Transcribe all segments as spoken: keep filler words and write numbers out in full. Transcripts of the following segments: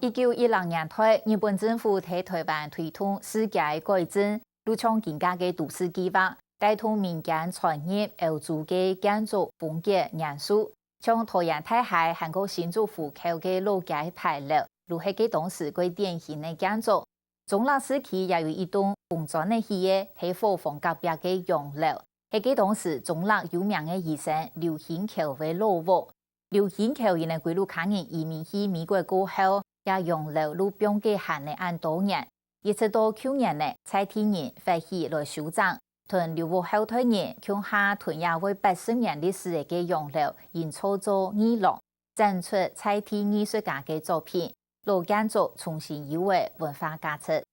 一九一六年代，日本政府在台灣推動市街个改正，就像今下个都市計畫，帶動民間傳入歐洲个建築風格元素，像桃園大溪還過新竹湖口个老街牌樓，就係該當時个典型个建築。中壢市區也有一棟紅磚仔起个，在伙房隔壁个洋樓，係該當時中壢有名个醫生劉興橋个老屋。劉興橋因為歸屋下人移民去美國過後，這洋樓就放該閒个恁多年，一直到舊年呢，在地人發起來修整，同劉屋後代人共下同這位八十年歷史个該洋樓營造做藝廊，展出在地藝術家个作品，老建築重新有个文化價值。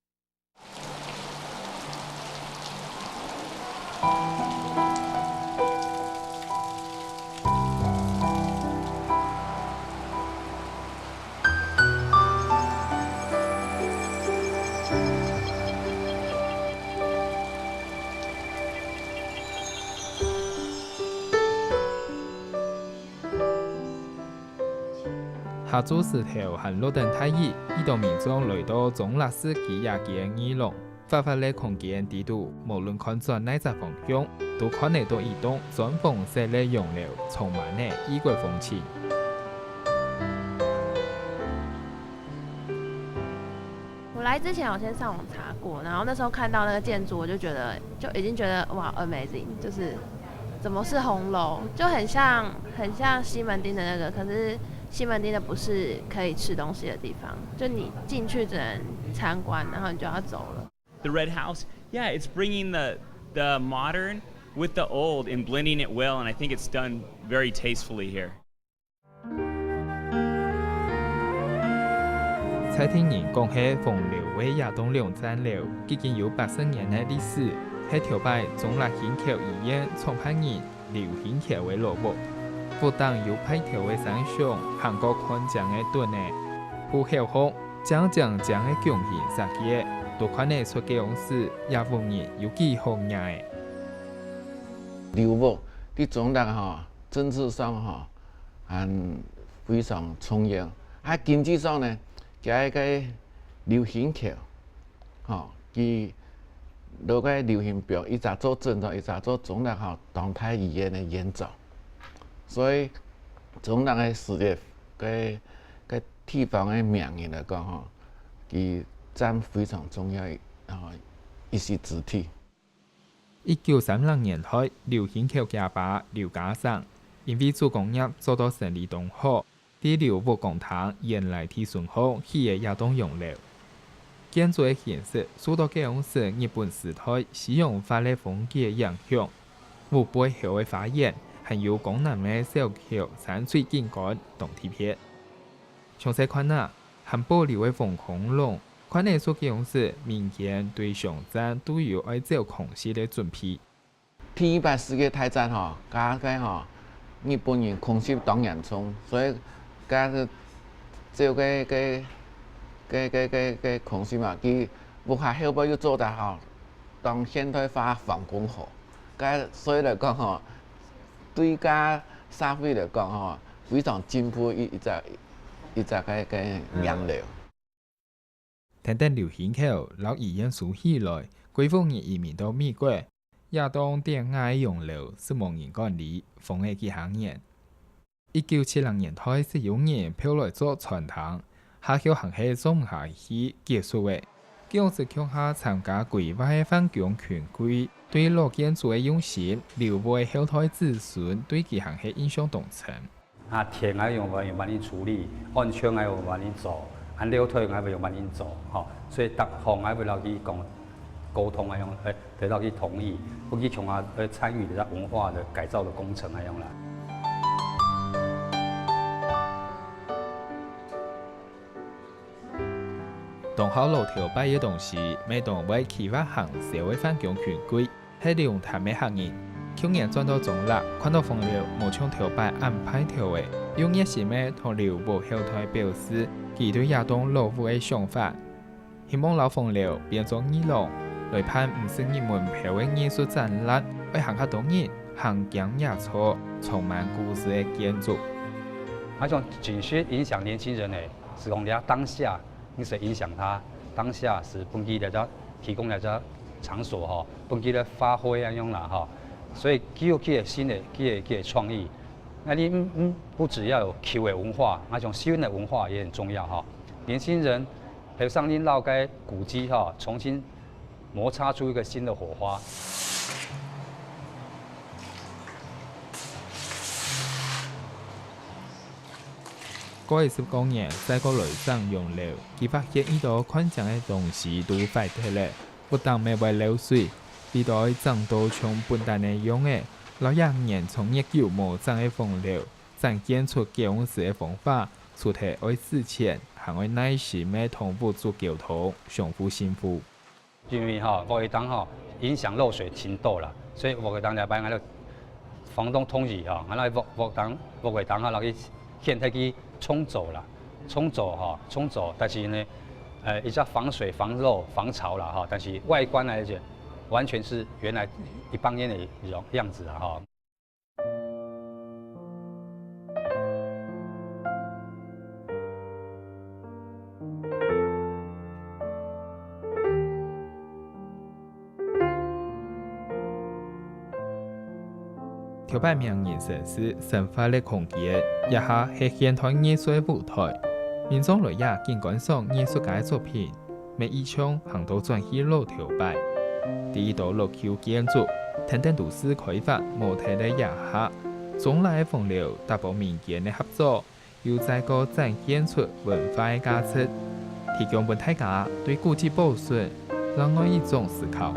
下晝時頭還落等大雨，已多民眾來到中壢市區這間藝廊，闊闊个空間底肚，無論看轉哪隻方向，都看得到一棟磚紅色个洋樓，充滿了異國風情。 我來之前有先上網查過，然後那時候看到那個建築，我就覺得就已經覺得哇，amazing，就是怎麼是紅樓，就很像很像西門町的那個，可是西門町的不是可以吃東西的地方，就你進去只能參觀，然後你就要走了。 The red house, yeah, it's bringing the the modern with the old and blending it well, and I think it's done very tastefully here. 在地人講係紅樓个這棟兩層樓，已經有八十年个歷史，係頭擺中壢興橋醫院創辦人劉興橋个老屋。屋頂有派頭个山牆，還過看靚个墩仔，屋口項靚靚靚个拱形設計，都看得出該央時這屋人有幾好額仔。劉屋在中壢吼，政治上吼， 還非常重要。啊經濟上呢，佢个流行曲，吼，佢落个流行病，一隻做診所，一隻做中壢吼當代醫院个院長。所以中壢个事業，个个地方个名人來講吼，佢佔非常重要个吼一席之地。 一九三零年代，劉興橋厥爸劉家成因為手工業做到生理當好，在劉屋公廳原來地脣項起个這棟洋樓。建築个形式受到該央時日本時代西洋化个風格影響，屋背後个花園還有江南个小橋山水景觀當特別。詳細看啊，還保留个防空廊， 看得出該央時民間對相戰都有愛走空襲个準備。第二擺世界大戰吼，該个吼，日本人空襲當嚴重，所以該个走个个个个个个空襲嘛，佢屋下後背又做得吼，當現代化防空壕。該所以來講吼，對該社會來講吼，非常進步一一隻一隻个个洋樓。 跈等劉興橋摎醫院收起來，歸屋人移民到美國，這棟典雅个洋樓就無人管理，荒了幾下年。一九七零年代就有人標來做餐廳，下後還係做毋下去結束了。該央時共下參加規劃个范公權貴，對老建築个用心，留分後代子孫對佢還係印象當深。 啊，田𠊎用𠊎用幫你處理，安全𠊎用幫你做，啊，樓梯𠊎用幫你做，吼，所以逐項𠊎會摎佢講溝通，𠊎用，誒，得到佢同意，不過佢從啊，呃，參與這文化的改造的工程，𠊎用啦。 當好老頭擺个東西，乜當會企劃行銷个范公權貴，係龍潭个客人。舊年轉到中壢，看到風流無像頭擺恁派頭仔，又熱心个同劉屋後代表示佢對這棟老屋个想法。希望摎風流變做藝廊，來辦毋使入門票个藝術展覽，愛行較多人行經這座充滿故事个建築。 𠊎想真實影響年輕人个是講這當下，你是影響他當下，是分佢這隻提供這隻場所吼，分佢來發揮恁樣啦吼。所以佢有佢个新的，佢个佢个創意。那你嗯嗯，不只要有舊个文化，那種新的文化也很重要哈。年輕人，陪上恁老个古蹟哈，重新摩擦出一個新的火花。 過一十過年，再過來整洋樓，佢發現已多看靚个東西都壞忒了，屋頂乜會漏水，為著愛整到像本旦个樣仔，摎這年長月久無整个風樓，展現出舊式个方法，除忒愛使錢，還愛耐心个同屋主溝通，相互辛苦。 因為吼，屋仔頂吼，影響漏水程度啦，所以屋仔頂這擺𠊎兜房東同意吼，𠊎兜屋屋頂屋仔頂吼，落去現在去沖走啦，沖走吼，沖走，但是呢，呃，一隻防水、防漏、防潮啦哈，但是外觀來講，完全是原來一百年的一種樣子啦哈。 頭擺名人身世生活个空間，這下係現代藝術个舞台。民眾來這景觀賞藝術家个作品，乜異像行到轉去老頭擺。第一道老舊建築，跈等都市開發無忒个這下，中壢个風流搭幫民間个合作， 又再過展現出文化个價值，提供分大家對古蹟保存另外一種思考。